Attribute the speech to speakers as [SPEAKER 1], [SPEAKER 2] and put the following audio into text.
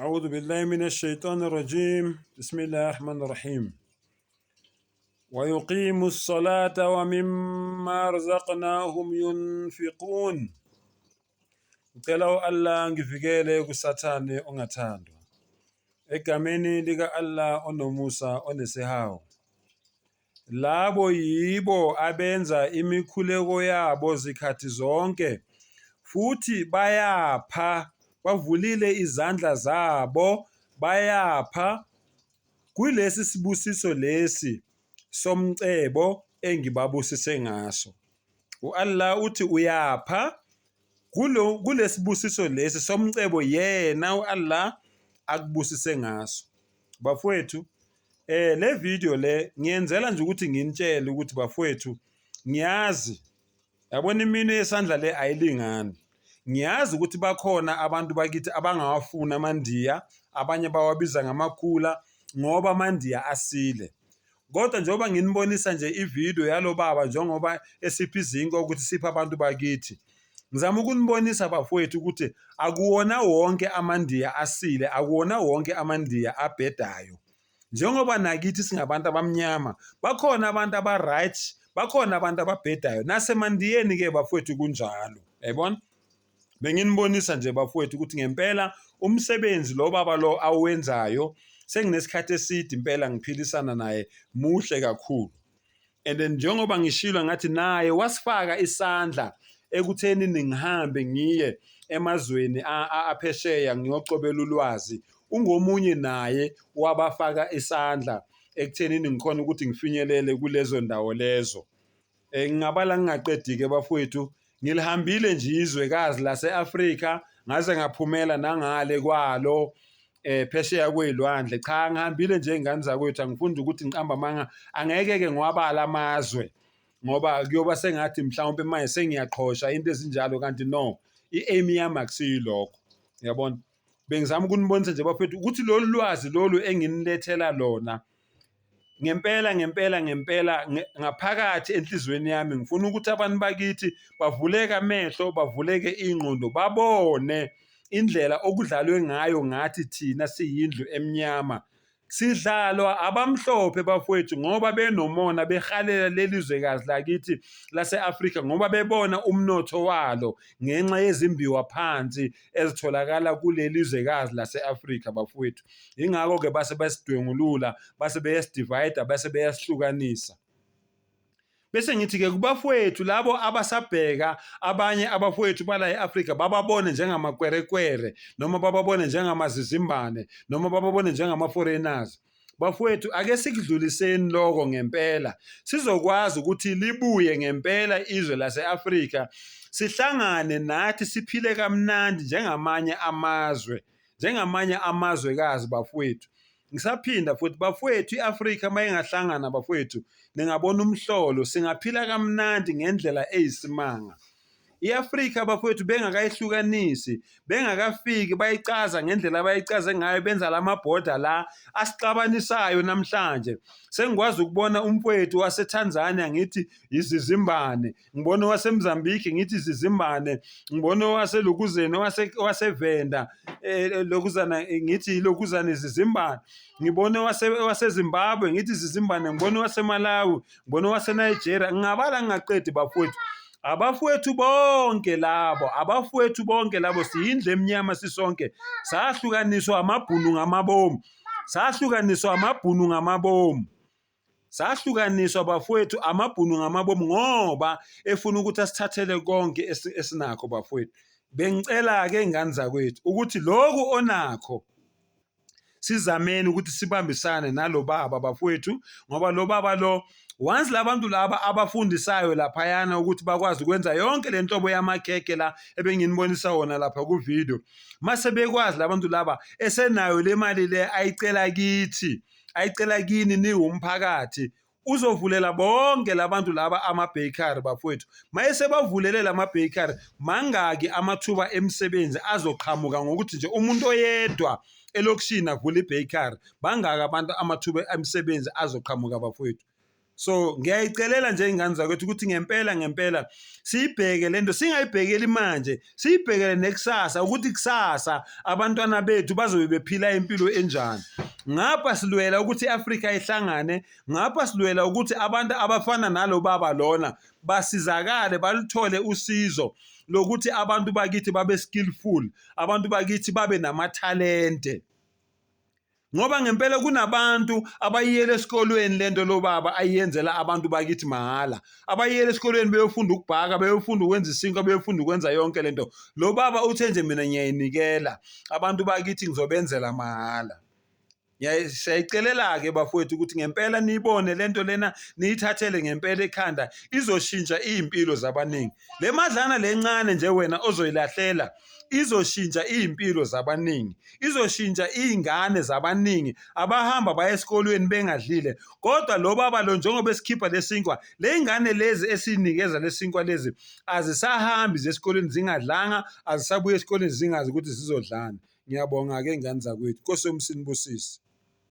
[SPEAKER 1] أعوذ بالله من الشيطان الرجيم بسم الله الرحمن الرحيم ويقيم الصلاة ومما رزقناهم ينفقون. Ngicela u-Allah ngivikele kuSathane ongathandwa. Egameni lika-Allah onomusa onesihawu. Labo yibo abenza imikhuleko yabo zikhathi zonke futhi bayapha, bavulile izandla zabo bayapha kulesi sibusiso lesi somcebo engibabusise ngaso. U-Allah uthi uyapha kulo kulesibusiso lesi somcebo yena u-Allah akubusise ngaso. Bafowethu, le video le ngiyenzela nje ukuthi nginitshele ukuthi bafowethu ngiyazi yabona iminwe yesandla le ayilingani. Ngiyazi ukuthi bakhona abantu bakithi abangawafuni amaNdiya, abanye bawabiza ngamakhula ngoba amaNdiya asile. Kodwa njengoba nginibonisa nje ividiyo yalo baba njengoba esipha izinkwa ukuthi siphe abantu bakithi, ngizama ukunibonisa bafowethu ukuthi akuwona wonke amaNdiya asile, akuwona wonke amaNdiya abhedayo. Njengoba nakithi singabantu abamnyama, bakhona abantu aba-right, bakhona abantu ababhedayo. NasemaNdiyeni-ke bafowethu kunjalo, yayibona? Benginibonisa nje bafowethu ukuthi ngempela umsebenzi lo baba lo awenzayo senginesikhathi eside impela ngiphilisana naye muhle kakhulu. And then njengoba ngishilo ngathi naye wasifaka isandla ekutheni ngihambe ngiye emazweni aphesheya ngiyocobela ulwazi. Ungomunye naye wabafaka isandla ekuthenini ngikhona ukuthi ngifinyelele kulezo ndawo lezo. Ngingabala ngingaqedi-ke bafowethu, ngilihambile nje izwekazi lase-Afrika ngaze ngaphumela nangale kwalo phesheya kwey'lwandle. Cha, ngihambile nje iy'ngane zakwethu, angifuni ukuthi ngiqambe amanga, angeke-ke ngiwabale amazwe ngoba kuyoba sengathi mhlawumpe manje sengiyaqhosha into ezinjalo kanti no, i-aim yami akusiyilokho, uyabona? Bengizama ukunibonisa nje bafethu ukuthi lolu lwazi lolu enginilethela lona ngempela ngempela ngempela ngaphakathi enhliziyweni yami ngifuna ukuthi abantu bakithi bavuleke amehlo, bavuleke ingqondo, babone indlela okudlalwe ngayo ngathi thina siyindlu emnyama. Sidlalwa abamhlophe bafowethu ngoba benomona behalela leli zwekazi lakithi lase-Afrika ngoba bebona umnotho walo ngenxa yezimbiwa phansi ezitholakala kuleli zwekazi lase-Afrika bafowethu. Yingakho-ke base besidwengulula, base beyasidivayida, base beyasihlukanisa. Bese ngithi-ke kubafowethu labo abasabheka abanye abafowethu bala e-Afrika bababone njengamakwerekwere noma bababone njengamazizimbane noma bababone njengama-foreigners. Bafowethu ake sikudluliseni lokho ngempela sizokwazi ukuthi libuye ngempela izwe lase-Afrika sihlangane nathi siphile kamnandi njengamanye amazwe njengamanye amazwekazi bafowethu. Ngisaphinda futhi bafowethu i-Afrika uma ingahlangana bafowethu ningabona umhlolo singaphila kamnandi ngendlela eyisimanga. I-Afrika bafowethu bengakayihlukanisi, bengakafiki bayicaza ngendlela abayicaze ngayo benza la mabhoda la asixabanisayo namhlanje. Sengikwazi ukubona umfowethu waseTanzania ngithi izizimbane, ngibona owaseMozambique ngithi izizimbane, ngibona owaselokuzeni owaseVenda lokuzana ngithi ilokuzana izizimbane, ngibona owaseZimbabwe ngithi izizimbane, ngibona owaseMalawi, ngibona owaseNigeria, ngingabala ngingaqedi bafowethu. Abafowethu bonke labo, abafowethu bonke labo siyindlu emnyama sisonke, sahlukaniswa amabhunu ngamabomu, sahlukaniswa amabhunu ngamabomu. Sahlukaniswa bafowethu amabhunu ngamabomu ngoba efuna ukuthi asithathele konke esinakho bafowethu. Bengicela-ke ingane zakwethu ukuthi lokhu onakho sizameni ukuthi sibambisane nalo baba bafowethu ngoba lo baba lo once labantu laba abafundisayo laphayana ukuthi bakwazi ukwenza yonke le nhlobo yamakhekhe la ebenginibonisa wona lapha ku-video mase bekwazi labantu laba esenayo le mali le ayicela kithi ayicela kini niwumphakathi uzovulela bonke labantu laba ama-bakery bafowethu. Mayesebavulele lama-bakery mangaki amathuba emisebenzi azoqhamuka ngokuthi nje umuntu oyedwa elokishini avule i-bakery, bangaki abantu amathuba emisebenzi azoqhamuka bafowethu. So ngiyayicelela nje ingane zakwethu ukuthi ngempela ngempela siyibheke lento, singayibhekeli manje, siyibhekele nekusasa ukuthi kusasa abantwana bethu bazobe bephila impilo enjani. Ngapha silwela ukuthi i-Afrika ihlangane, ngapha silwela ukuthi abantu abafana nalo baba lona basizakale, baluthole usizo lokuthi abantu bakithi babe skillful, abantu bakithi babe namathalente. Ngoba ngempela kunabantu abayiyela esikolweni lento lo baba ayiyenzela abantu bakithi mahhala. Abayiyela esikolweni beyofunda ukubhaka, beyofunda ukwenza isinkwa, beyofunda ukwenza yonke lento. Lo baba uthe nje mina ngiyayinikela, abantu bakithi ngizobenzela mahhala. Siyayicelela-ke bafowethu ukuthi ngempela niyibone lento lena, niyithathele ngempela ekhanda, izoshintsha iy'mpilo zabaningi. Le madlana le ncane nje wena ozoyilahlela izoshintsha iy'mpilo zabaningi, izoshintsha iy'ngane zabaningi abahamba baye esikolweni bengadlile. Kodwa lo baba lo njengoba esikhipha lesinkwa, le ngane lezi esinikeza lesinkwa lezi azisahambi zesikolweni zingadlanga, azisabuye esikolweni zingazi ukuthi zizodlani. Ngiyabonga-ke ngane zakwethu. Nkosi yomsinibusise.